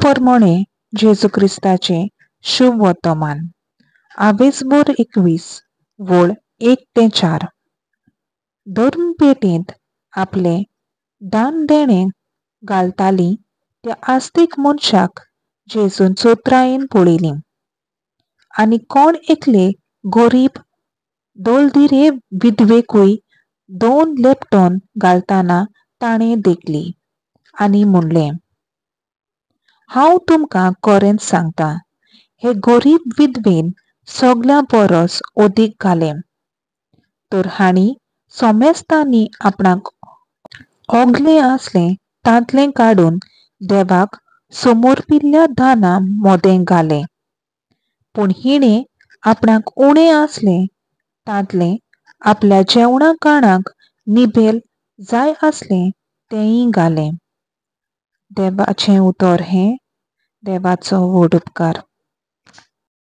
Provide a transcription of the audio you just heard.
परमोणें जेजू क्रिस्ताचें शुभ वर्तमान. आवेजबोर 21 वळ 1 ते 4. धर्मपेटेंत आपलें दान देणें घालताली त्या आस्तीक मनशाक जेजून चोत्रायेन पळयली आनी कोण एकले गोरीब दोलदिरे विधवेकूय 2 लेपटोन घालतना ताणें देखली आनी म्हणलें, हांव तुमकां खरेंच सांगता, हे गरीब विधवेन सगल्यां परस अदीक घालें. तर हांणी सोमेस्तांनी आपणाक ओगलें आसलें तांतलें काडून देवाक समर्पिल्ल्या दाना मोदें घालें. पूण हिणें आपणाक उणें आसलें तांतलें आपल्या जेवणा खाणाक निबेल जाय आसलें तेंय घालें. देवाचें उतर हें देवाचो व्हड उपकार.